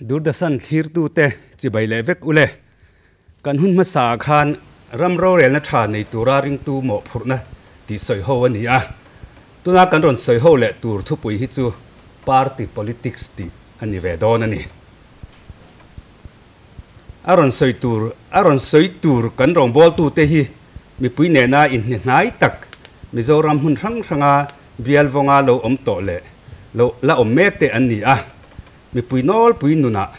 Doordarshan thlirtute chibai leh vek ule. Kan hun hmasa ah khan ram rorelna tha nei tura ringtu mawhphurhna tih sawi ho a ni a. Tuna kan rawn sawi ho leh tur thupui hi chu Party Politics tih a ni ve dawn a ni. A rawn sawi tur a rawn sawi tur kan rawngbawltute hi mipui nena inhne hnai tak Mizoram hmun hrang hranga bial vawnga lo awm tawh leh lo la awm mek te an ni a. Mipui nawlpui nunah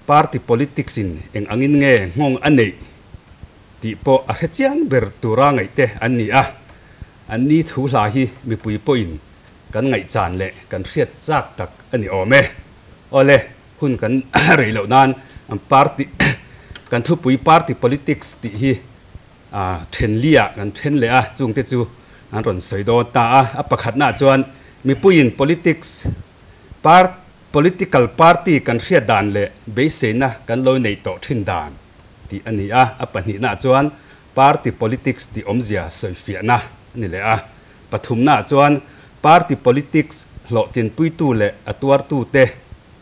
party politics in eng angin nge nghawng a neih tih pawh a hre chiang ber tura ngaihte an ni a. An ni thu hla hi mipui pawhin kan ngaihchan leh kan hriat chak tak a ni awm e. Awle, hun kan rei loh nan party kan thupui party politics tih hi then liah kan then leh a, chungte chu an rawn sawi dawn ta a. A pakhatnaah chuan mipuiin politics part political party kan hriat dan leh beiseina kan lo neih tawh thin dan tih a ni a. A pahnihnaah chuan party politics tih awmzia sawifiahna a ni leh a. Pathumnaah chuan party politics hlawhtlinpuitu leh a tuartute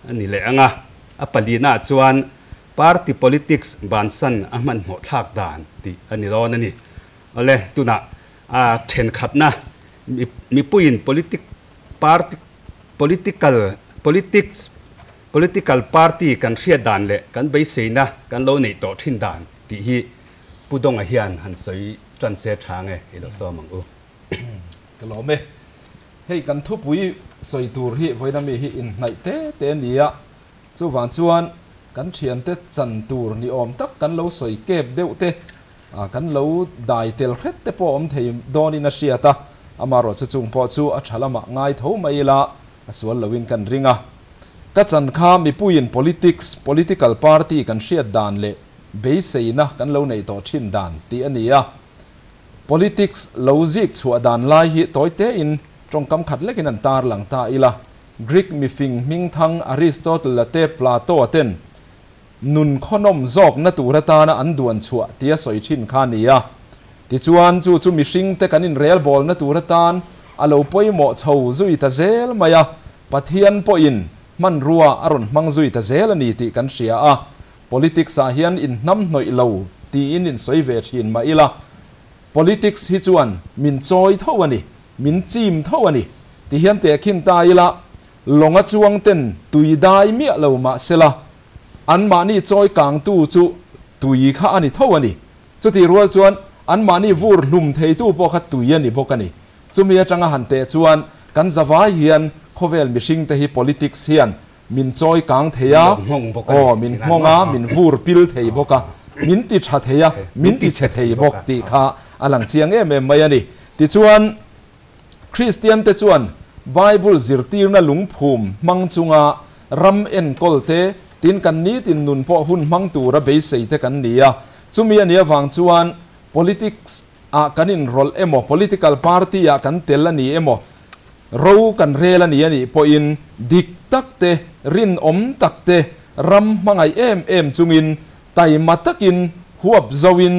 a ni leh ang a. A palinaah chuan party politics bansan a hmanhmawh thlak dan tih a ni dawn a ni. Awle, tunah a thenkhatna mipuiin politic party political politics political party kan hriat dan leh kan beiseina kan lo neih tawh thin dan tih hi Pu Dawnga hian han sawi tan se tha nge i lo sawm ang u. Ka lawm e. Hei kan thupui sawi tur hi vawiina mi hi inhnaih te te a ni a, chuvang chuan kan thiante chan tur ni awm tak kan lo sawi kep deuh te, kan lo dai tel hret te pawh awm thei dawnin a hriat a, amaherawhchu chung pawh chu a tha lamah ngai tho mai ila a sual loin kan ring a. Ka chan kha mipuiin politics, political party kan hriat dan leh beiseina kan lo neih tawh thin dan tih a ni a. Politics lo zik chhuah dan lai hi tawi tein tawngkam khat lekin an tar lang ta ila. Greek mifing hmingthang Aristotle-a te Plato-a ten nun khawnawm zawkna tur atana an duan chhuah tia sawi thin kha a ni a. Tichuan chu chu mihringte kan inrelbawlna tur atan a lo pawimawh chho zui ta zel mai a, Pathian pawhin hmanrua a rawn hmang zui ta zel a ni tih kan hria a. Politics ah hian in hnam hnawih lo tiin in sawi ve thin mah ila, politics hi chuan min chawi tho a ni, min chim tho a ni ti hian tehkhin ta ila, lawnga chuang ten tui dai miah lo mah sela, anmahni chawi kangtu chu tui kha a ni tho a ni. Chutih rual chuan anmahni vur hlum theitu pawh kha tui a ni bawk a ni. Chumi atanga han teh chuan kan zavai hian khawvel mihringte hi politics hian Min chawi kang thei a, aw, min nghawng a, min vur pil thei bawk a, min ti tha thei a, min ti chhe thei bawk tih kha a lang chiang em em mai a ni. Tichuan, Kristian te chuan Bible zirtirna lungphum hmang chunga ram enkawl te, tin kan nitin nun pawh hun hmang tura beisei te kan ni a. Chumi a nih avang chuan politics ah kan inrawlh emaw, political party ah kan tel a ni emaw, Ro kan rel a ni a nih pawhin dik tak te, rinawm tak te, ram hmangaih em em chungin taima takin huap zoin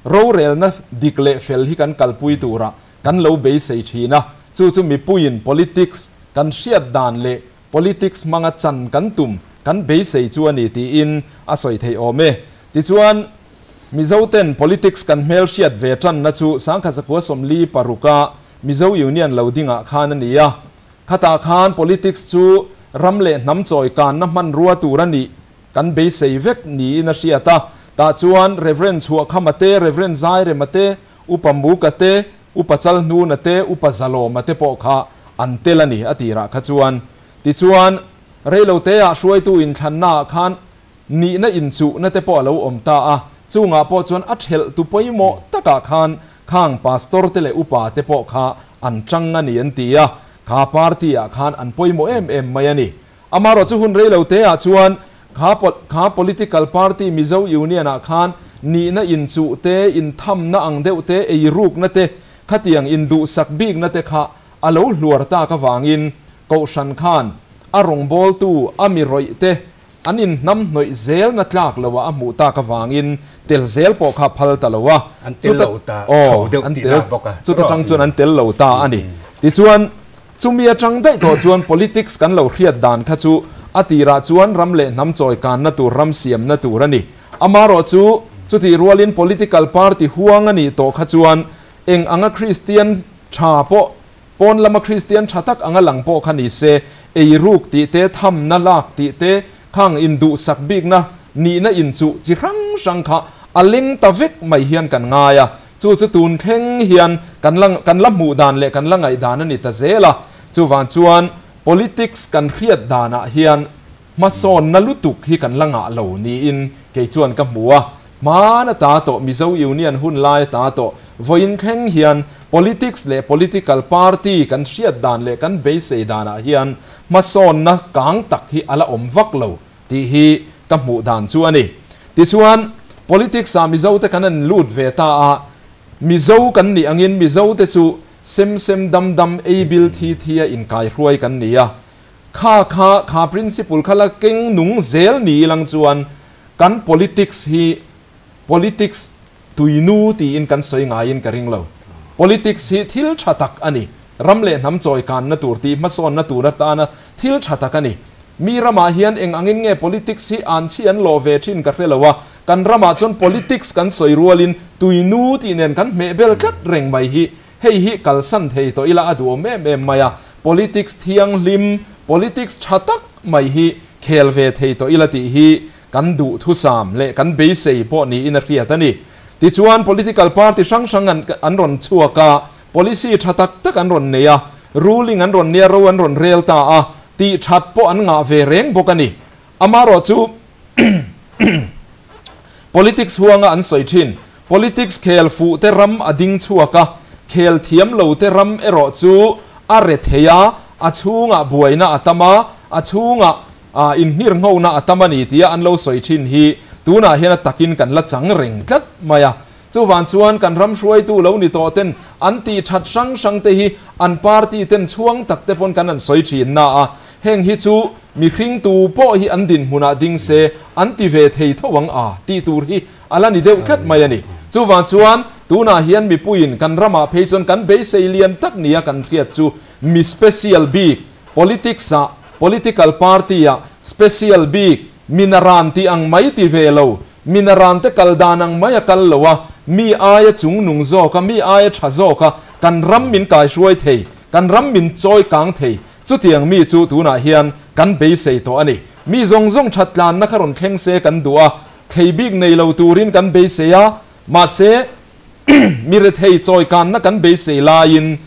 rorelna dik leh fel hi kan kalpui turah kan lo beisei thin a. Chu chu mipuiin politics kan hriat dan leh politics hmanga chan kan tum kan beisei chu a ni tiin a sawi theih awm e. Tichuan, Mizoten politics kan hmelhriat ve tanna chu Sangkhatzakua 46-a Mizo Union lo dingah khan a ni a. Khatah khan politics chu ram leh hnam chawi kanna hmanrua tur a nih kan beisei vek niin a hriat a. Tah chuan Rev. Chhuahkhama te, Rev. Zairema te, Upa Muka te, Upa Chalhnuna te, Upa Zalawma te pawh kha an tel a ni a tirah kha chuan. Tichuan, reiloteah hruaitu inthlannaah khan Nihna inchuhna te pawh a lo awm ta a, chungah pawh chuan a thelh tu pawimawh takah khan khang pastor te leh upa te pawh kha an tang a ni an ti a, kha party ah khan an pawimawh em em mai a ni. Amaherawh chu hun rei lo te ah chuan kha kha political party Mizo Union ah khan nihna inchuh te, inthamna ang deuh te, eirukna te, khatiang induhsak bikna te kha a lo hluar tak avangin kohhran khan a rawngbawltu a mi rawih te An inhnam hnawih zel na tlak lo a a hmuh tak avangin tel zel pawh kha phal ta lo a. An tel lo ta chho deuh tih nak bawk a. Chuta tang chuan an tel lo ta a ni. Tichuan, chumi atang daih tawh chuan politics kan lo hriat dan kha chu A tirah chuan ram leh hnam chawi kanna tur ram siamna tur a ni. Amaherawhchu, chutih rualin political party huang a nih tawh kha chuan eng anga Kristian tha pawh, pawn lama Kristian tha tak anga lang pawh kha ni se, eiruk tih te, thamna lak tih te, khang induhsak bikna nihna inchuh chi hrang hrang kha a leng ta vek mai hian kan ngai a. Chu chu tun thleng hian kan la kan la hmuh dan leh kan la ngaihdan a ni ta zel a. Chuvang chuan politics kan hriat danah hian hmasawnna lutuk hi kan la ngah lo niin kei chuan ka hmu a. Hmaan a ta tawh Mizo Union hun lai a ta tawh vawiin thleng hian politics leh political party kan hriat dan leh kan beisei danah hian hmasawnna kang tak hi a la awm vak lo tih hi ka hmuh dan chu a ni. Tichuan, politics ah Mizo te kan an lut ve ta a, Mizo kan nih angin Mizo te chu sem sem dam dam ei bil thi thi a inkaihruai kan ni a, kha kha kha principle kha la keng nung zel ni ilang chuan kan politics hi politics tuinu tiin kan sawi ngaiin ka ring lo. Politics hi thil tha tak a ni. Ram leh hnam chawi kanna tur tih hmasawnna tur atana thil tha tak a ni. Mi ramah hian eng angin nge politics hi an chhi an lawh ve thin ka hre lo a, kan ramah chuan politics kan sawi rualin tuinu tih nen kan hmeh bel tlat reng mai hi hei hi kalsan thei tawh ila a duhawm em em mai a. Politics thianghlim, politics tha tak mai hi khel ve thei tawh ila tih hi kan duhthusam leh kan beisei pawh niin a hriat a ni. Tichuan political party hrang hrang an rawn chhuak a, policy tha tak tak an rawn nei a, ruling an rawn nia ro an rawn rel ta a, tih that pawh an ngah ve reng bawk a ni. Amaherawh chu politics huanga an sawi thin. Politics khel fuh te ram a ding chhuak a, khel thiam lo te ram erawh chu a re thei a, a chhungah buaina a tam a, a chhungah inngirnghona a tam a ni tia an lo sawi thin hi tunah hian a takin kan la chang reng tlat mai a. Chuvang chuan kan ram hruaitu lo ni tawh ten an tih that hrang hrang te hi an party ten chhuang tak te pawn kan an sawi thin na a, heng hi chu mihring tu pawh hi an dinhmunah ding se an ti ve thei tho ang a tih tur hi a la ni deuh tlat mai a ni. Chuvang chuan tunah hian mipuiin kan ramah phei chuan kan beisei lian tak nia kan hriat chu mi special bik politics ah political party ah special bik minaran tih ang mai ti ve lo Minaran te kal dan ang mai a kal lo a, mi aia chungnung zawk a, mi aia tha zawk a, kan ram min kaihruai thei, kan ram min chawi kang thei, chutiang mi chu tunah hian kan beisei tawh a ni. Mi zawng zawng that tlanna kha rawn thleng se kan duh a, thlei bik nei lo turin kan beisei a, mahse mi rethei chawi kanna kan beisei laiin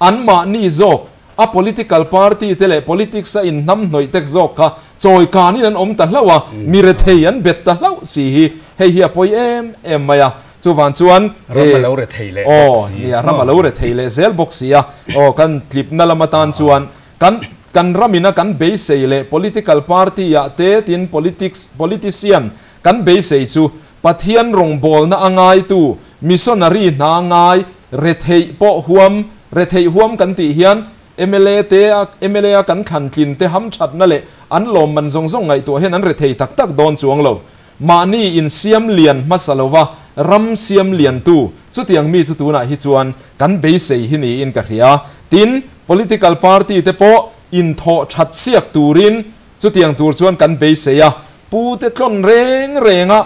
Anmahni zawk, a political party te leh politics a inhnamhnawih tek zawk kha chawi kanin an awm ta hlauh a, mi rethei an bet ta hlauh si hi hei hi a pawi em em mai a. Chuvang chuan Ram a lo rethei leh bawk si. Aw, nia, ram a lo rethei leh zel bawk si a. Aw, kan tlipna lam atan chuan kan kan ramina kan beisei leh political party ah te tin politics politician kan beisei chu Pathian rawngbawlna a ngaitu missionary hna ngai retheih pawh huam, retheih huam kan tih hian mla te a mla a kan thlan tlin te hamthatna leh an lawmman zawng zawng ngaihtuah hian an rethei tak tak dawn chuang lo. Mahni in siam lian hmasa lova ram siam liantu chutiang mi chu tunah hi chuan kan beisei hi niin ka hria. Tin, political party te pawh inthawh that siak turin chutiang tur chuan kan beisei a. Pu te tlawn reng reng a,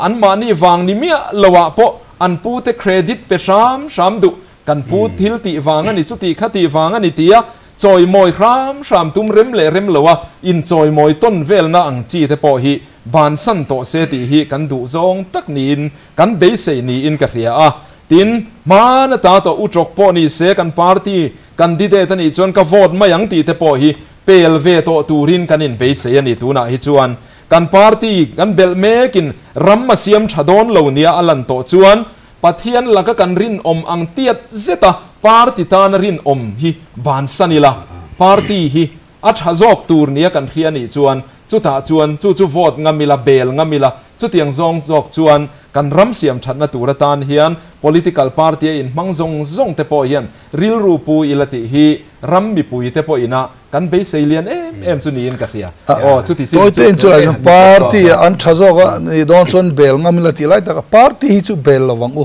anmahni vang ni miah lo ah pawh an pu te credit pe hram hram duh, kan pu thil tih vang a ni chu tih kha tih vang a ni tia chawimawi hram hram tum rem leh rem lo a inchawimawi tawn velna ang chi te pawh hi bansan tawh se tih hi kan duh zawng tak niin kan beisei niin ka hria a. Tin, hmana ta tawh u tawk pawh ni se kan party candidate a nih chuan ka vote mai ang tih te pawh hi Pel ve tawh turin kan inbeisei a ni. Tunah hi chuan kan party kan belh mekin ram a siam tha dawn lo nia a lan tawh chuan Pathian laka kan rinawm ang tiat zeta party tana rinawm hi bansan ila, party hi a tha zawk tur nia kan hria nih chuan chutah chuan chu chu vote ngam ila, bel ngam ila, chutiang zawng zawk chuan kan ram siam thatna tur atan hian political party a inhmang zawng zawng te pawh hian Rilru pu ila tih hi ram mipui te pawh ina kan beisei lian em em chu niin ka hria. Aw chuti chin chu. Tawite in chu lai chuan party ah an tha zawk a ni dawn chuan bel ngam ila tih lai tak a party hi chu bel lo ang u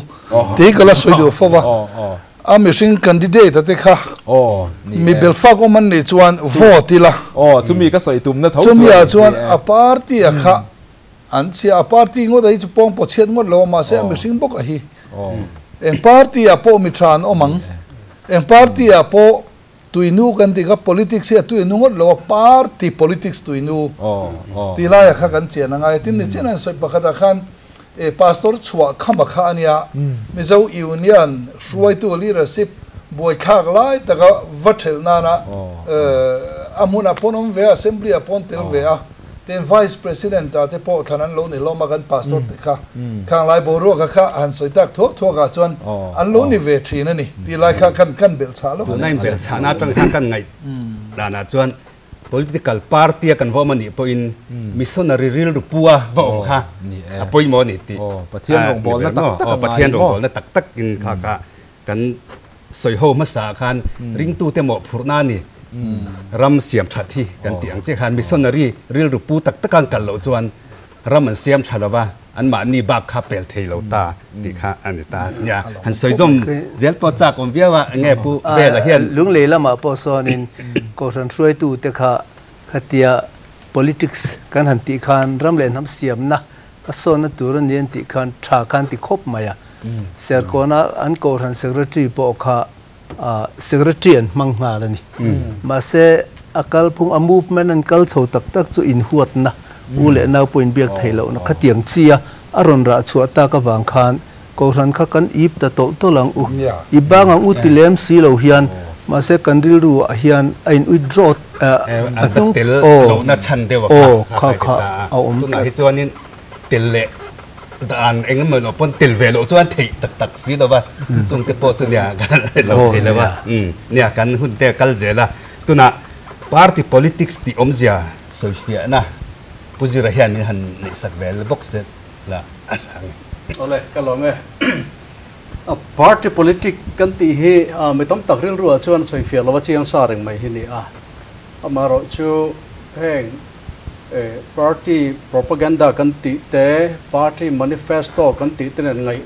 tih hi ka la sawi duh fo va. A mihring candidate a te kha mi belfak awm an nih chuan vote ila. Aw, chumi ka sawi tumna tho chuan. Chumi ah chuan a party a kha an chhia, a party ngawt a hi chu pawng pawh chhiat ngawt lo a, mahse a mihring bawk a hi. Eng party ah pawh mi tha an awm ang, eng party ah pawh tuinu kan tih kha politics hi a tuinu ngawt lo a, party politics tuinu tih lai ah kha kan chian a ngai a. Tin, nichin an sawi pakhat ah khan E Pastor chhuah khama kha a nia, Mizo Union hruaitu leadership buaithlak lai taka va thelh nana a hmunah pawn awm ve a, Assembly ah pawn tel ve a, tin Vice President ah te pawh thlan an lo ni hlawm a kan Pastor te kha, khang lai boruaka kha han sawi tak thuak thuak ah chuan an lo ni ve thin a ni tih lai kha kan kan belh chhah lawk a ni. Tuna inbelh chhahna atang khan kan ngaih danah chuan Political party a kan va awm a nih pawhin missionary rilru pu a va awm kha a pawimawh a ni tih a ni ber maw? Aw, Pathian rawngbawlna tak tak in kha kha kan sawi ho hmasa ah khan ringtute mawhphurhna a ni, ram siam that hi kan tih ang chiah khan missionary rilru pu tak taka an kal loh chuan ram an siam tha lova, anmahni bak kha pel thei lo ta tih kha a ni ta. Nia, han sawi zawm zel pawh chak awm viau a, enge Pu Vela hian. Lunglei lamah pawh sawnin Kohhran hruaitute kha khatia politics kan han tih khan ram leh hnam siamna a sawnna tur a ni an tih khan tha khan ti khawp mai a. Serkawna an Kohhran Secretary pawh kha Secretary an hmang nghal a ni. Mahse, a kalphung, a movement an kal chho tak tak chu inhuatna, u leh nau pawh inbiak theih lohna khatiang chia a rawn rah chhuah tak avang khan Kohhran kha kan ip ta tawlh tawlh ang u. I bang ang u ti lem si lo hian, mahse kan rilru ah hian a in withdraw a hnung aw kha kha a awm tlat. Tunah hi chuanin tel leh dan eng emaw lo pawn tel ve loh chuan theih tak tak si lo va, chung te pawh chu nia kan lo thei lo va, nia kan hun te a kal zel a, tunah party politics tih awmzia sawifiahna Pu Zira hian min han neihsak ve bawk se la a hre ang e. Awle, ka lawm e. Party politic kan tih hi mi tam tak rilruah chuan sawifiah lova chiang sa reng mai hi ni a, amaherawh chu heng Party propaganda kan tih te, party manifesto kan tih te nen ngaih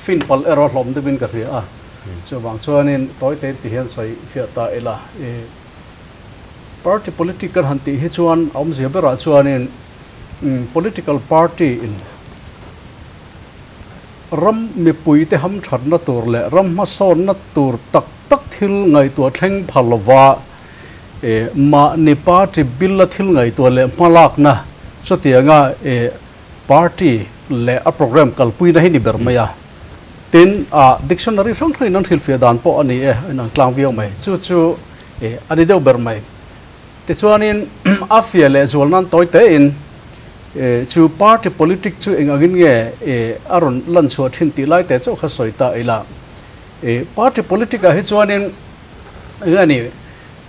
fin palh erawh hlawm deuhin ka hria a. Chuvang chuanin tawi tein ti hian sawi fiah ta ila. Party politic kan han tih hi chuan a awmzia berah chuanin political party in ram mipuite hamthatna tur leh ram hmasawnna tur tak tak thil ngaihtuah thleng pha lova E mahni party bill a thil ngaihtuah leh hmalakna chutianga e party leh a program kalpuina hi ni ber mai a. Tin, a dictionary hrang hrangin an hrilhfiah dan pawh a ni e, a inang tlang viau mai. Chu chu e a ni deuh ber mai. Tichuanin a fiah leh zual nan tawi tein e chu party politic chu eng angin nge e a rawn lan chhuah thin tih lai te chauh kha sawi ta ila. E party politic ah hi chuanin Eng a ni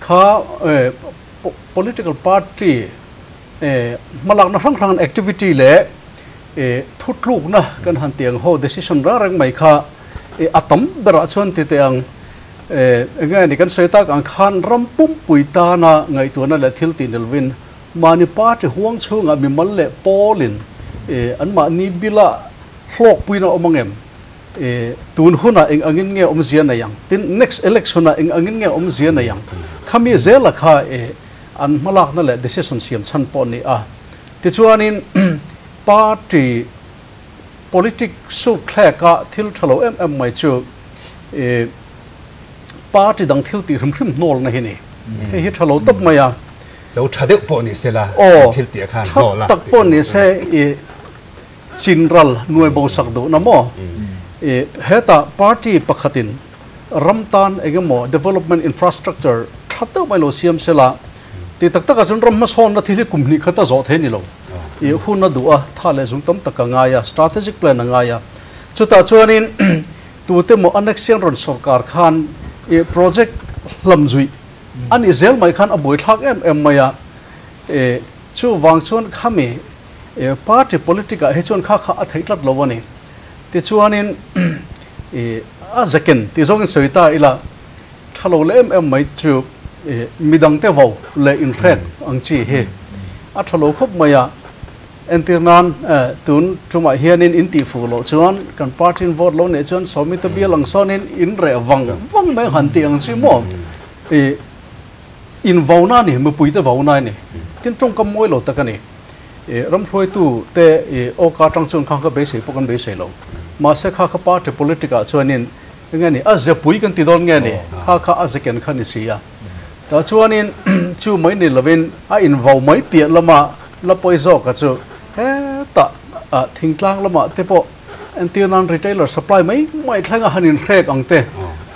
kha political party hmalakna hrang hrang activity leh thutlukna kan han tih ang ho decision reng reng mai kha a tam berah chuan ti teh ang eng a ni kan sawi tak ang khan ram pumpui tana ngaihtuahna leh thil tih ni lovin mahni party huang chhungah mimal leh pawlin anmahni bila hlawkpuina awm ang em? E, tun hunah eng angin nge awmzia nei ang? Tin, next election-ah eng angin nge awmzia nei ang? Khami zela kha e, an hmalakna leh decision siam chhan pawh a ni a. Tichuanin, party politic suk thleka thil tha lo em em mai chu e, party dang thil tih hrim hrim hnawlna hi ni. Hei hi tha lo tawp mai a. Lo tha deuh pawh ni sela, thil tih khan hnawla. Tha tak pawh ni se, e, Chinral nuai bo sak duhna maw? I hetah party pakhatin ram tan engemaw development infrastructure tha deuh mai lo siam sela ti tak takah chuan ram hmasawnna thil hi kum hnih khat a zawh thei ni lo. I hun a duh a, tha leh zung tam tak a ngai a, strategic plan a ngai a. Chutah chuanin tute maw annex hian rawn sawrkar khan i project hlam zuih a nih zel mai khan a buaithlak em em mai a. I chuvang chuan khami E party politic ah hi chuan kha kha a theih tlat lo a ni. Tichuanin e a zekin tih zawngin sawi ta ila tha lo leh em em mai chu e midangte vo leh inhrek ang chi hi a tha lo khawp mai a. Entir nan tun tumah hianin in tih fuh loh chuan kan party in vote lo neih chuan sawmi te bial ang sawnin in reh vang vang mai han tih ang chi maw? I in vo na a ni, mipui te vo na a ni. Tin tawngkam mawi lo tak a ni. I ramhruaitu te i awka atang chuan kha kha beisei pawh kan beisei lo. Mahse kha kha party politic ah chuanin eng nge ni a zepui kan ti dawn nge ni kha kha a zeken kha ni si a. Tah chuanin chu mai ni lovin a invo mai piah lama la pawi zawka chu hetah thingtlang lamah te pawh entir nan retailer supply mai mai thlenga han inhrek ang te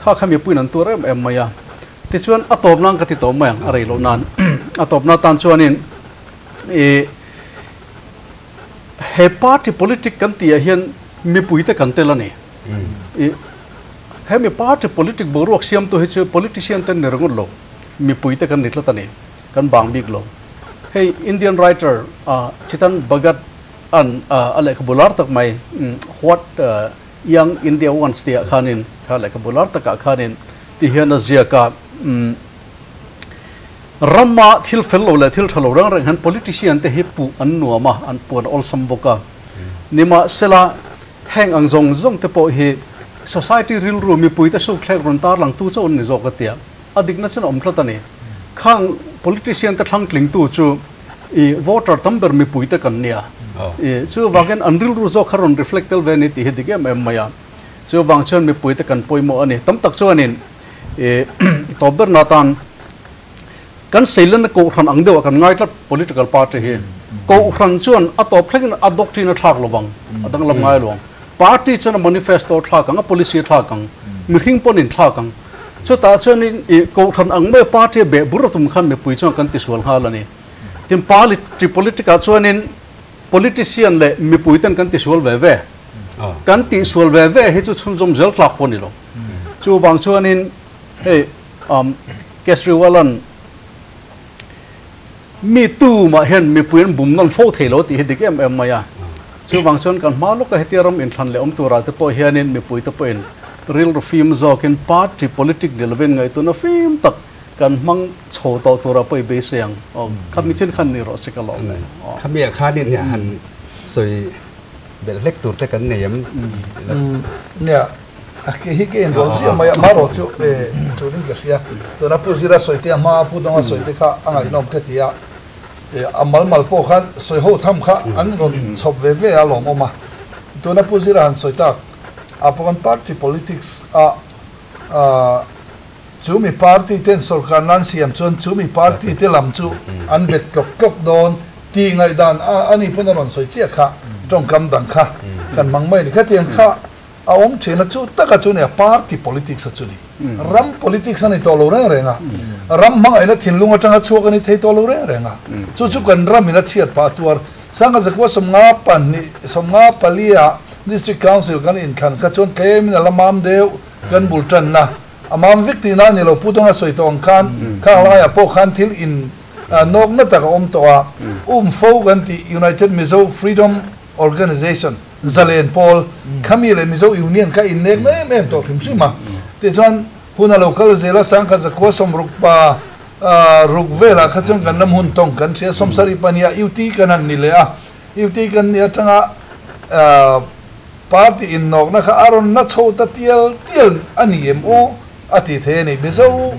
kha kha mipuiin an tuar em em mai a. Tichuan a tawp nan ka ti tawh mai ang a rei loh nan a tawp na tan chuanin ih he party politic kan tihah hian mipuite kan tel a ni. Ih Hemi party politic boruak siamtu hi chu politician te ni ringawt lo, mipui te kan ni tlat a ni, kan bang bik lo. Hei Indian writer Chetan Bhagat an a lehkhabu lar tak mai What Young India Wants tih ah khanin kha lehkhabu lar takah khanin ti hian a ziak a, rama thil fel lo leh thil tha lo reng reng hian politician te hi puh an nuam a, an puan awlsam bawk a. Nimahsela Heng ang zawng zawng te pawh hi society rilru mipuite sukthlek rawn tarlangtu chauh an ni zawk a tia. A dikna chen a awm tlat a ni. Khang politician te thlangtlingtu chu i voter tam ber mipuite kan nia. I chuvangin an rilru zawk kha rawn reflect tel ve a ni tih hi dik em em mai a. Chuvang chuan mipuite kan pawimawh a ni. Tam tak chuanin i tawp berna atan Kan Seilenna Kohhran ang deuhah kan ngai tlat political party hi. Kohhran chuan a tawp thlengin a doctrine a thlak lovang, a danglam ngai lo ang. Party chuan a manifesto a thlak ang, a policy a thlak ang, mihring pawn in thlak ang. Chutah chuanin ih Kohhran ang maia party a beh bur a tum khan mipui chuan kan tisual nghal a ni. Tin party politic ah chuanin politician leh mipui ten kan tisual ve ve. Kan tihsual ve ve hi chu chhunzawm zel tlak pawh a ni lo. Chuvang chuanin hei um Kejriwal-a'n mi tumah hian mipui an bum nawn fo thei lo tih hi dik em em mai a. Chuvang chuan kan hma lawka hetia ram inthlan leh awm turah te pawh hianin mipui te pawhin rilru fim zawkin party politic ni lovin ngaihtuahna fim tak kan hmang chho tawh turah pawh i beisei ang. Aw, khami chin khan ni rawh se ka lawm e. Aw. Khami ah khanin han sawi belh hlek tur te kan nei em? Nia. A ke hi ka inrawl ziah mai a, hmarawh chu turin ka hria. Tuna Pu Zira sawi te a hma Pu Dawnga sawi te kha a ngaihnawm ka ti a, a mal mal pawh khan sawi ho tham kha an rawn chhawp ve ve a lawmawm a. Tuna Pu Zira han sawi tak ah pawh khan party politics a chu mi party ten sorkar nan siam chuan chu mi party te lam chu an bet tlawk tlawk dawn tih ngaihdan a ni pawn a rawn sawi chiah kha tawngkam dang kha kan hmang mai a ni. Khatiang kha A awm thin a, chu taka chu nia party politics a chu ni. Ram politics a ni tawh lo reng reng a, ram hmangaihna thinlung atanga chhuak a ni thei tawh lo reng reng a. Chu chu kan ram in a chhiat phah tuar. Sangha zakua 52 54 ah District Council kan inthlan kha chuan tlem in a la mam deuh kan bul tanna. A mam vek tihna a ni lo, Pu Dawnga sawi tawh ang khan khang laiah pawh khan thil in nawkna tak a awm tawh a, UMFO kan tih United Mizo Freedom Organization, Zalen Pawl, Khami leh Mizo Union kha innek na em em tawh hrim hrim a. Tichuan, hun a lo kal zel a, sangkhat zakua sawmruk pa ruk velah kha chuan kan ram hun tawng kan hria, 72 ah UT kan han ni leh a. UT kan nih atanga party innawkna kha a rawn na chho ta tial tial a ni em aw a ti thei a ni. Mizo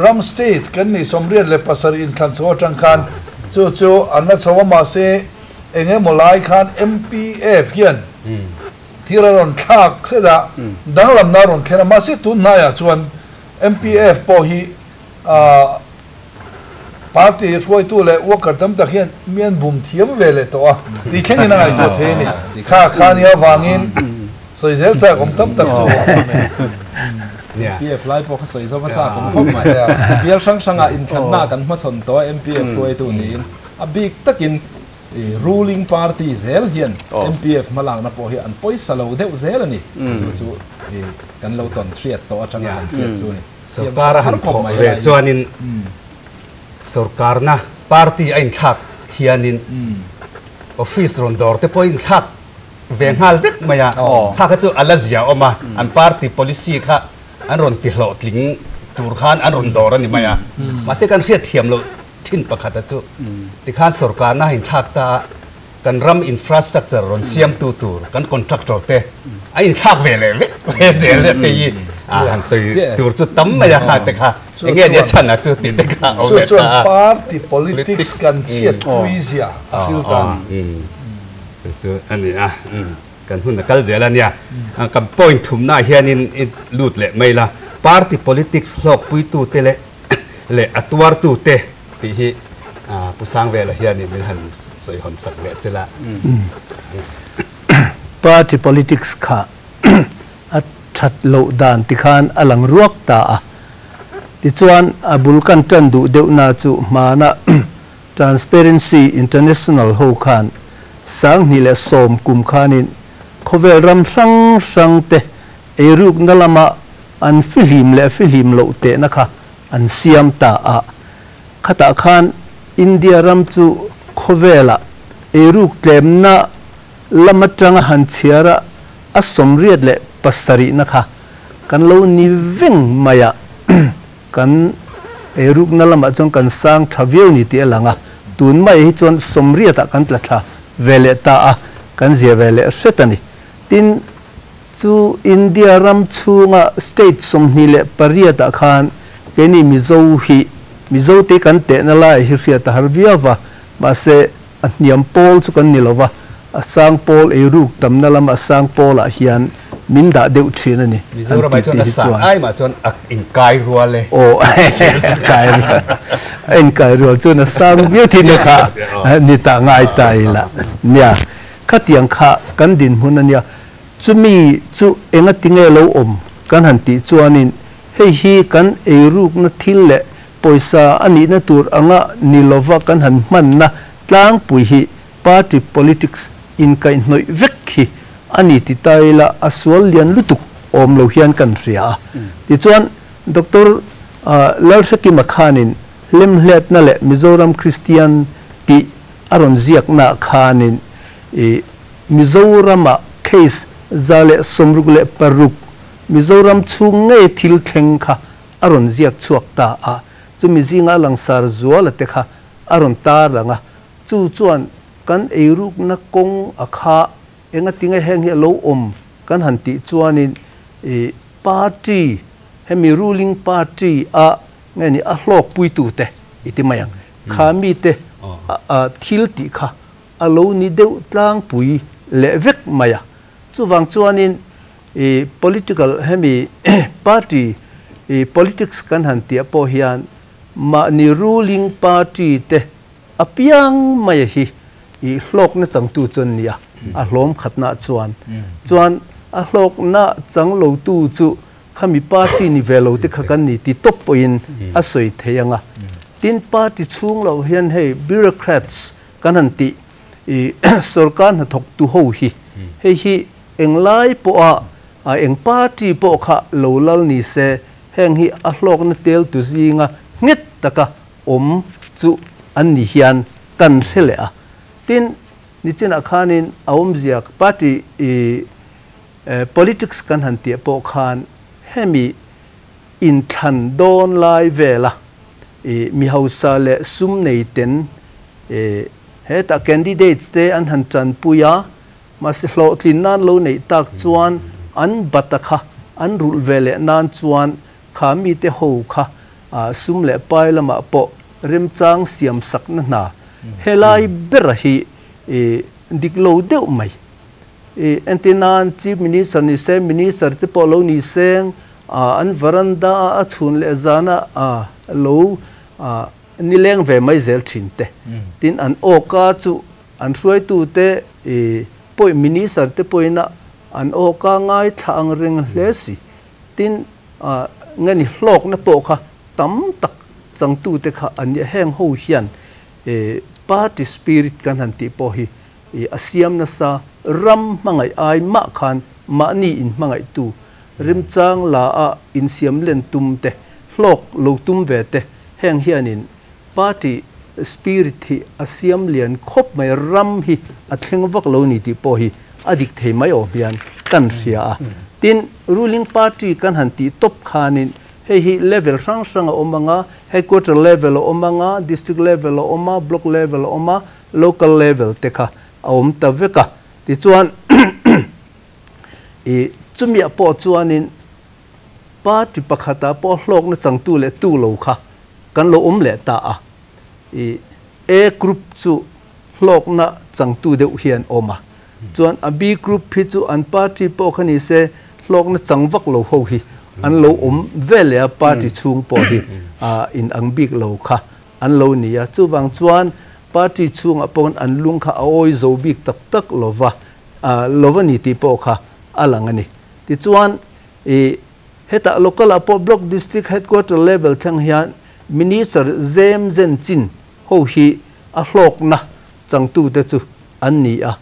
ram state kan nih 87 inthlan chho atang khan chu chu an la chho a, mahse, Eng emaw lai khan MPF hian thil a rawn thlak hret a, danglamna a rawn thlen a, mahse tun hnaiah chuan MPF pawh hi party hruaitu leh worker tam tak hian mi an bum thiam ve leh tawh a, tih thlengin a ngaihtuah thei a ni. Kha kha nia avangin sawi zel chak awm tam tak chu a awm e. MPF lai pawh kha sawi zova chak awm khawp mai. Bial hrang hrangah inthlanna kan hmachhawn tawh a MPF hruaitu niin. A bik takin ruling party zel hian MPF hmalakna pawh hi an pawisa lo deuh zel a ni. Chu chu kan lo tawn hriat tawh atanga kan hriat chu a ni. Sorkar a han thawh ve chuanin sorkarna party a inthlak hianin office rawn dawr te pawh a inthlak ve nghal vek mai a. Kha kha chu a la zia awm a, an party policy kha an rawn ti hlawhtling tur khan an rawn dawr a ni mai a. Mahse kan hriat thiam loh. Thin pakhata chu tikhan sorkarna a inthlak ta a, Kan ram infrastructure rawn siamtu tur kan contractor te a inthlak ve leh vek ve zel leh te hi a han sawi tur chu tam mai a kha te kha enge nia chhan a chu tih te kha a awm leh ta a. Chu chuan party politics kan chhiat pui zia a hril ta. Chu chu a ni a, kan hun a kal zel a nia. Kan point thumnaah hianin i lut leh mai la, party politics hlawkpuitu te leh leh a tuartu te tih hi Pu Sangvela hianin min han sawi hawn sak leh se la. Party politics kha a that loh dan tikhan a lang ruak ta a. Tichuan a bul kan tan duh deuhna chu hmana Transparency International ho khan 2010 kum khanin khawvel ram hrang hrang te eirukna lama an fihlim leh fihlim loh tehna kha an siam ta a. Khatah khan India ram chu khawvelah eiruk tlemna lam atanga han chhiar a, a 87na kha kan lo ni veng mai a. Kan eirukna lamah chuan kan sang tha viau ni tih a lang a, tun mai hi chuan 80ah kan tla thla ve leh ta a, kan zia ve leh hret a ni. Tin, Chu India ram chhunga state 28 ah khan keini Mizo hi Mizo te kan tehna lai hi hriat a har viau va, mahse a hniam pawl chu kan ni lo va, a sang pawl eiruk tamna lama a sang pawlah hian min dah deuh thin a ni an Mizoram ah ti chuan tih a hi sang chuan. ai mah chuan a inkai rual e. Aw a inkai rual, a inkai rual chuan a sang viau thin a kha ni ta ngai ta ila nia. Khatiang kha kan dinhmun a nia. Chumi chu enga tinge lo awm kan han tih chuanin hei hi kan eirukna thil leh pawisa a nihna tur anga ni lova kan han hmanna tlangpui hi party politics inkaihhnawih vek hi a ni ti ta ila a sual lian lutuk awm lo hian kan hria a. Tichuan Doctor Lalhrekima khanin hlemhletna leh Mizoram Kristian tih a rawn ziaknaah khanin i Mizoram-ah case 166 Mizoram chhung ngei thil thleng kha a rawn ziak chhuak ta a, chumi zinga langsar zuala te kha a rawn tar lang a, chu chuan kan eirukna kawng a kha engatinge heng hi a lo awm kan han tih chuanin i party hemi ruling party a nge ni a hlawkpuitute i ti mai ang kha mite thil tih kha a lo ni deuh tlangpui leh vek mai a. Chuvang chuanin i political hemi party i politics kan han tih ah pawh hian mahni ruling party te apiang mai hi i hlawkna changtu chu an ni a, a hlawm khatna chuan. Chuan a hlawkna chang lotu chu khami party ni ve lo te kha kan ni ti tawp pawhin a sawi thei ang a. Tin party chhung loh hian hei bureaucrats Kan han tih i sorkar hnathawk tu ho hi, hei hi englai pawha eng party pawh kha lo lal ni se, heng hi a hlawkna tel tu zinga nghet taka awm chu an ni hian kan hre leh a. Tin, nichinah khanin a awmzia party i politics kan han tih pawh khan hemi inthlan dawn lai vela i mi hausa leh sum nei ten i hetah candidates te an han tanpui a, mahse hlawhtlin nan lo neih tak chuan an bata kha an rulh ve leh nan chuan kha mite ho kha sum leh pai lamah pawh remchang siam sakna hna helai bera hi i dik lo deuh mai. I entir nan Chief Minister ni se, Minister te pawh lo ni seng, an varanda a a chhun leh zana lo nileng ve mai zel thin te. Tin an awka chu an hruaitu te i pawih Minister te pawhin a an awka ngaithla ang reng hle si. Tin nge ni hlawkna pawh kha tam tak changtu te kha an nia heng ho hian party spirit kan han tih pawh hi I a siam nasa ram hmangaih ai mah khan mahni in hmangaihtu remchang la a insiam len tum te, hlawk lo tum ve te heng hianin party spirit hi a siam lian khawp mai ram hi a thleng vak lo ni tih pawh hi a dik thei mai awm hian kan hria a. Tin, ruling party kan han tih tawp khanin hei hi level hrang hrang a awm ang a, headquarter level a awm ang a, district level a awm a, block level a awm a, Local level te kha a awm ta vek a. Tichuan i chumi ah pawh chuanin party pakhatah pawh hlawkna changtu leh tu lo kha kan lo awm leh ta a. I A group chu hlawkna changtu deuh hi an awm a. Chuan a B group hi chu an party pawh kha ni se hlawkna chang vak lo ho hi an lo awm ve leh a, party chhung pawh hi in ang bik lo kha an lo ni a. Chuvang chuan party chhungah pawh an lung kha a awi zo bik tak tak lova lova ni tih pawh kha a lang a ni. Tichuan i hetah local ah pawh block district headquarter level thleng hian minister zem zen chin ho hi a hlawkna changtute chu an ni a.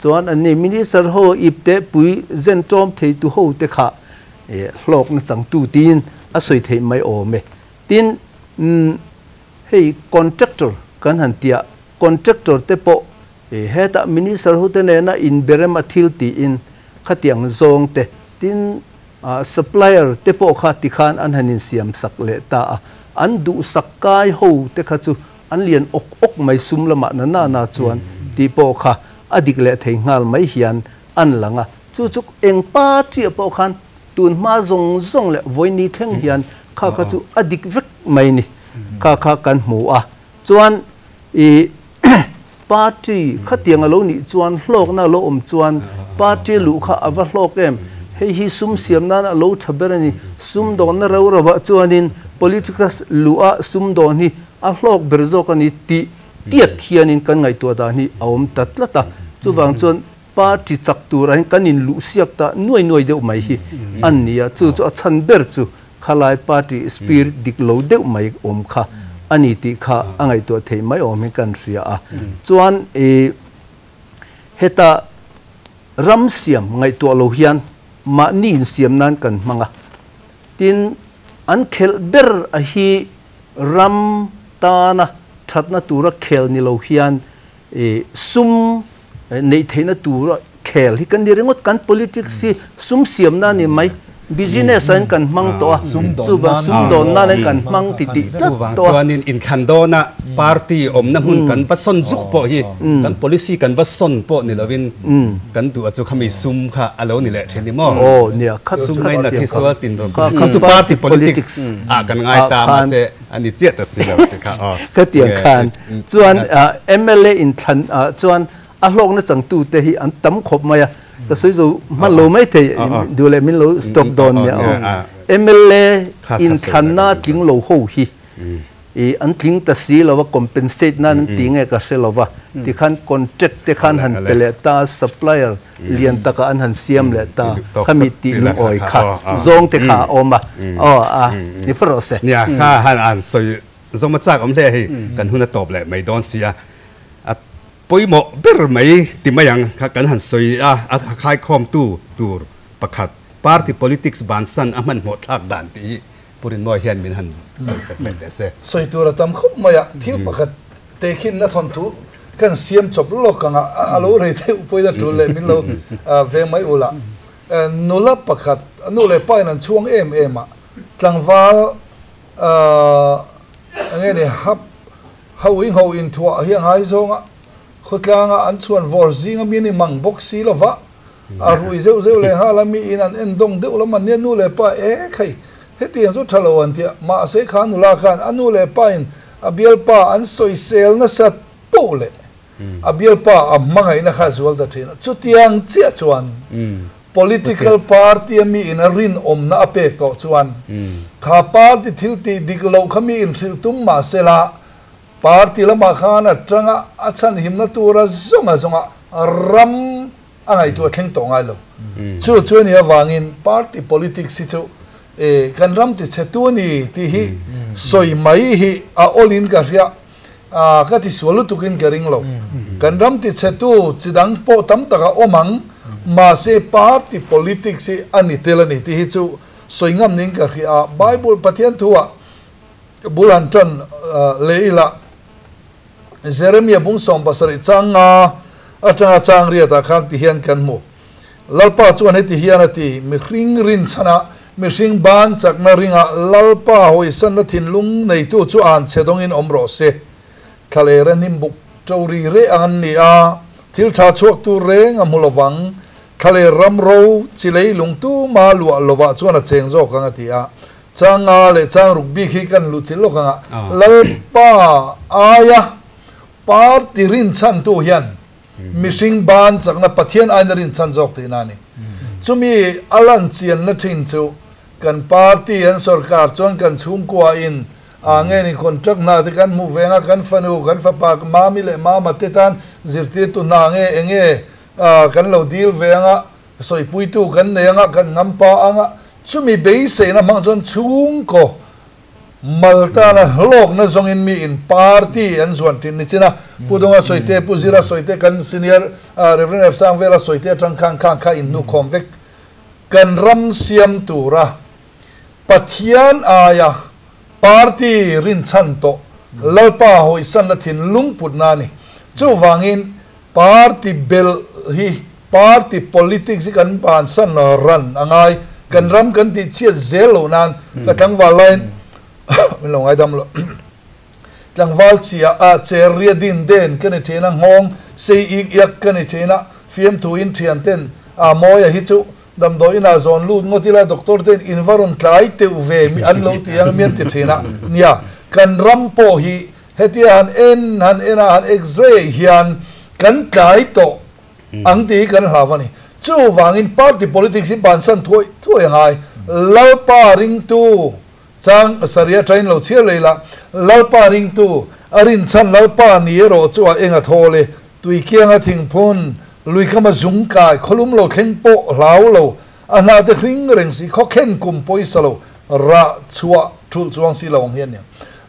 Chuan an ni minister ho ipte pui zen tawm thei tu ho te kha hlawkna changtu tiin a sawi theih mai awm e. Tin, hei contractor kan han tia, contractor te pawh hetah minister ho te nena inberem a thil tiin khatiang zawng te, tin supplier te pawh kha tikhan an han insiam sak leh ta a. An duhsak kai ho te kha chu an lian awk awk mai sum lamah na na na chuan tih pawh kha a dik leh thei nghal mai hian an lang a. Chu chu eng party ah pawh khan tun hma zawng zawng leh vawiini thleng hian kha kha chu a dik vek mai ni. Kha kha kan hmu a. Chuan i party khatiang a lo nih chuan hlawkna a lo awm chuan party luh kha a va hlawk em. Hei hi sum siam nan a lo tha ber a ni. Sum dawnna ro ro ah chuanin political luh a sum dawn hi a hlawk ber zawk a ni tih tiat hianin kan ngaihtuah dan hi a awm ta tlat a. Chuvang chuan party chak turah hian kan inluh siak ta nuai nuai deuh mai hi an ni a. Chu chu a chhan ber chu khalai party spirit dik lo deuh mai awm kha a ni tih kha a ngaihtuah theih mai awm hi kan hria a. Chuan i heta ram siam ngaihtuah lo hian mahni insiam nan kan hmang a. Tin, an khelh ber a hi ram tana thatna tura khel ni lo hian sum neih theihna tura khel hi kan ni ringawt. Kan politics hi sum siamna a ni mai, business ah hian kan hmang tawh a, chuvang sum dawn nan hian kan hmang ti tih tlat tawh a. Chuanin inthlan dawna party awmna hmun kan va sawn zuk pawh hi kan policy kan va sawn pawh ni lovin kan duh a chu khami sum kha a lo ni leh thin ni maw? Aw nia, kha sum ngaina thi sual tin rawh kha chu party politics ah kan ngai ta mahse a ni chiah ta si lo ti kha aw. Khatiang khan chuan MLA inthlan ah chuan a hlawkna changtute hi an tam khawp mai a, ka sawi zo hman lo mai thei duh leh min lo stop dawn nia aw. MLA inthlanna tling lo ho hi i an tling ta si lo a, compensate nan an ti nge ka hre lo va, tikhan contract te khan han pe leh ta, supplier lian takah an han siam leh ta, khami tih lungawi kha zawng te kha a awm a, aw a ni phawt rawh se. Nia, kha han an sawi zawm a chak awm hle hei, kan hun a tawp leh mai dawn si a, a pawimawh ber mai ti mai ang kha kan han sawi a, a khaikhawmtu tur pakhat party politics bansan a hmanhmawh thlak dan tih hi Pu Rinmawi hian min han sawi sak leh teh se. Sawi tur a tam khawp mai a, thil pakhat tehkhin na thawnthu kan siam chawp lawk ang a, a lo rei deuh pawhin a tul leh min lo veng mai ula. Nula pakhat, nu leh pa in an chhuang em em a, tlangval eng nge ni hap ho in ho inthuah hi a ngaizawng a, khawtlanga an chhuan vawr zing a mi ni mang bawk si lova, A rui zeuh zeuh leh nghal a, mi in an en dawng deuh lam an nia, nu leh pa e khai hetiang chu tha lo an ti a, mahse kha nula khan a nu leh pa in a bialpa an sawisel nasat poh leh a bialpa a hmangaihna kha a zual ta thin a, chutiang chiah chuan political party a mi in a rinawmna a pek tawh chuan kha party thil tih dik loh kha mi in hrilh tum mahsela party lamah khan a tanga a chhanhimna tura zawnga zawnga ram a ngaihtuah thleng tawh ngai lo. Chu chu a nih avangin party politics hi chu kan ram ti chhe tu a ni tih hi sawi mai hi a awlin ka hria, ka ti sual lutukin ka ring lo. Kan ram ti chhe tu chi dang pawh tam tak a awm ang, mahse party politics hi a ni tel a ni tih hi chu sawi ngam niin ka hria a. Bible Pathian thuah bul han tan leh ila. Jeremia bung 70 chang nga atanga chang riatah khan ti hian kan hmu. Lalpa chuan heti hian a ti, Mihring rinchhanah, mihring ban chakna ringah Lalpa hawisanna thinlung neitu chu an che dawngin awm rawh se. Thlalera hnimbuk to ri reh ang an ni a, Thil tha chhuak tur reng a hmu lovang. Thlale ram ro chi leilung tuma luah lovah chuan a cheng zawk ang a ti a. Chang nga leh chang ruk bik hi kan luh chilh lawk ang a. Lalpa aia party rinchhantu hian mihring ban chakna Pathian aina rinchhan zawk tihna a ni. Chumi a lan chianna thin chu kan party an sorkar chuan kan chhungkua in a nge ni contract hna te kan hmuh veng a, kan fanu, kan fapa mami leh mama te tan zirtirtu hna nge enge kan lo dil ve anga, sawipuitu kan nei anga, kan ngampa anga, chumi beiseina hmang chuan chhungkaw mal tana hlawkna zawngin mi in party an zuan thin ni chin a. Pu Dunga sawite, Pu Zira sawite, kan senior Reverend F Sangvela sawite atang khan khang kha inhnukhawm vek. Kan ram siam tura Pathian aia party rinchhan tawh Lalpa hawisanna thinlung putna a ni. Chuvangin party belh hi party politics hi kan bansan ran a ngai. Kan ram kan tih chhiat zel loh nan ka tlangval laiin min lo ngaidam loh. Tlangval chiah a cher ria din den ka ni thin a, nghawng sei ik iak ka ni thin a, fiamthuin thian ten a mawia hi chu damdawi inah zawn lut ngawt ila doctor ten in va rawn tlai teuh ve mi an lo ti ang mian ti thin a. Nia, kan ram pawh hi hetia han en han en a han x-ray hian kan tlai tawh ang tih hi kan hlau a ni. Chuvangin party politics hi bansan thuai thuai a ngai. Lalpa ringtu chang sarih atangin lo chhiar leh ila, Lalpa ringtu a rinchhan Lalpa ni erawh chu a eng a thawl e. Tuikianga thingphun, luikama zung kai, khawlum lo thleng pawh hlau lo, a hna te hring reng si, khawkhen kum pawisa lo, rah chhuah thulh chuang si lo ang hi a ni.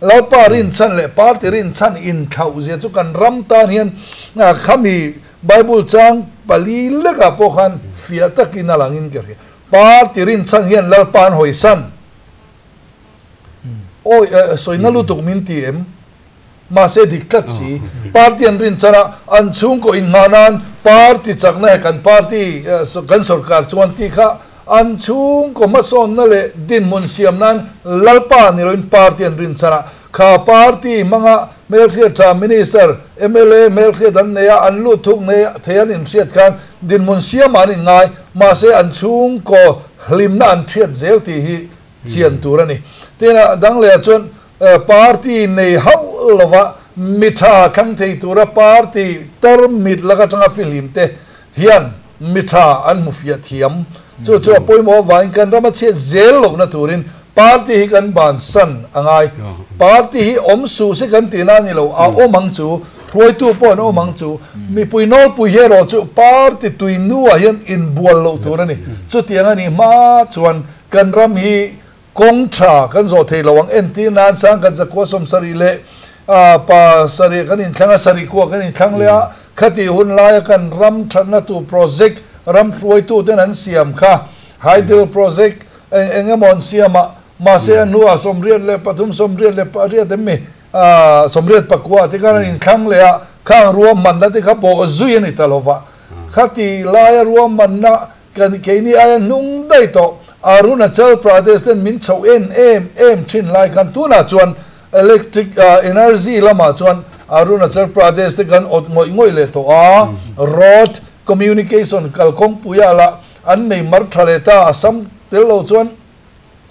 Lalpa rinchhan leh party rinchhan inthlauh zia chu kan ram tan hian khami Bible chang pali lekah pawh khan fiah takin a langin ka hria. Party rinchhan hian Lalpa an hawisan. Awi sawina lutuk min ti em? Mahse dik tlat si. Party an rinchhan a, an chhungkaw inngah nan party chakna he kan party kan sorkar chuan tih kha an chhungkaw hmasawnna leh dinhmun siam nan Lalpa ni loin party an rinchhan a, kha party hmanga hmelhriat tha minister, mla hmelhriat an nei a, an lut thuk nei thei an inhriat khan dinhmun siamah an inngai, mahse an chhungkaw hlimna an hriat zel tih hi chian tur a ni. Tin a dang lehah chuan party nei hauh lova mi tha thlang thei tura party tarmit lak atanga fihlim te hian mi tha an hmu fiah thiam. Chu chu a pawimawh avangin kan rama chhiat zel lohna turin party hi kan bansan a ngai. Party hi awm suh se kan tihna a ni lo, a awm ang chu, hruaitu pawh an awm ang chu, mipui nawlpui hi erawh chu party tui nuah hian inbual loh tur a ni. Chutiang a nih hma chuan kan ram hi kawng tha kan zawh thei lo ang. Entir nan sangkhat zakua sawmsarih leh pa sarih kan inthlang a, sarih kua kan inthlang leh a, khati hun laia kan ram thatna tur project ram hruaitu ten an siam kha hydel project eng eng emaw an siam a, mahse a hnuah sawmriat leh pathum sawmriat leh pariat em mi sawmriat pakua te khan an inthlang leh a, khang ruahmanna te kha pawh zui a ni ta lova, khati laia ruahmanna Kan keini aia hnung daih tawh Arunachal Pradesh ten min chhoh en em em thin lai khan tunah chuan electric energy lamah chuan Arunachal Pradesh te kan awt ngawih ngawih leh tawh a, road communication kalkawngpuiah lah an nei mar tha leh ta, Assam tel lo chuan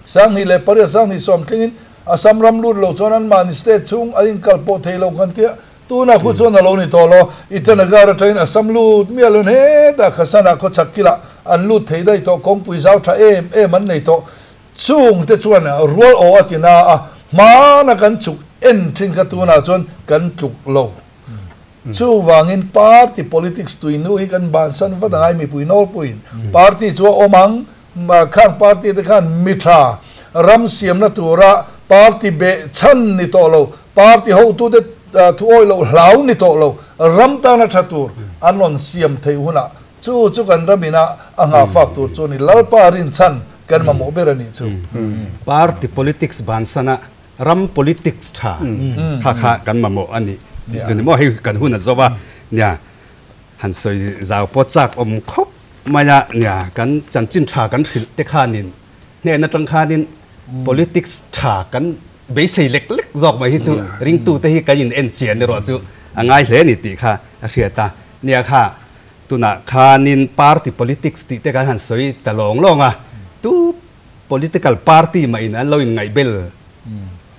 Sanghnih leh pariat Sanghnih sawm thlengin Assam ram lut lo chuan anmahni state chhung a inkal pawh thei lo kan tia tunah khu chuan a lo ni tawh lo. Itanagar atangin Assam lut miah lo in hetah Khasanah khawchhak kilah an lut thei daih tawh, kawngpui zau tha em em an nei tawh. Chung te chuan rual aw a ti na a, hmana kan chuk en thin kha tunah chuan kan tluk lo. Chuvangin party politics tuinu hi kan bansan vat angai mipui nawlpuiin party chu a awm ang, Khang party te khan mi tha ram siamna tura party beh chhan ni tawh lo, party hotute thu awih loh hlau ni tawh lo, ram tana tha tur an rawn siam theih hunah chu chu kan ram ina a nghahfak tur chu a ni. Lalpa rinchhan kan mamawh ber a nih chu. Party politics bansana ram politics tha kha kha kan mamawh a nih tih chu ni maw? Hei kan hun a zo a nia. Han sawi zau pawh chak awm khawp mai a, nia kan chanchin tha kan hrilh te khanin hnen atang khanin politics tha kan beisei lek lek zawk mai hi chu ringtu te hi kan in en chian erawh chu a ngai hle a ni tih kha a hriat a. Nia kha tunah khanin party politics tih te kan han sawi ta lawng lawng a, tu political party mah in an lo in ngaihbel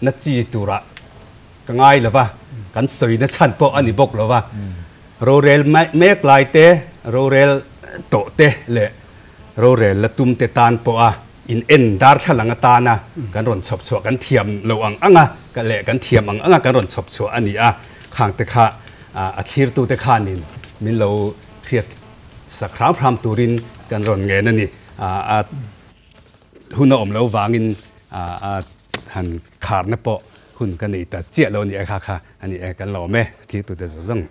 na chi turah ka ngai lo va, kan sawi na chhan pawh a ni bawk lo va. Rorel mek lai te, rorel tawh te leh rorel la tum te tan pawh a in en darthlalang atana kan rawn chhawp chhuah kan thiam lo ang ang a leh kan thiam ang ang a kan rawn chhawp chhuah a ni a, khang te kha a thlirtu te khanin min lo hriat sak hram hram turin kan rawn ngen a ni. A hun a awm lo vangin a han kharna pawh hun ka nei ta chiah lo a ni e kha kha a ni e kan lawm e thlirtu te zawng zawng.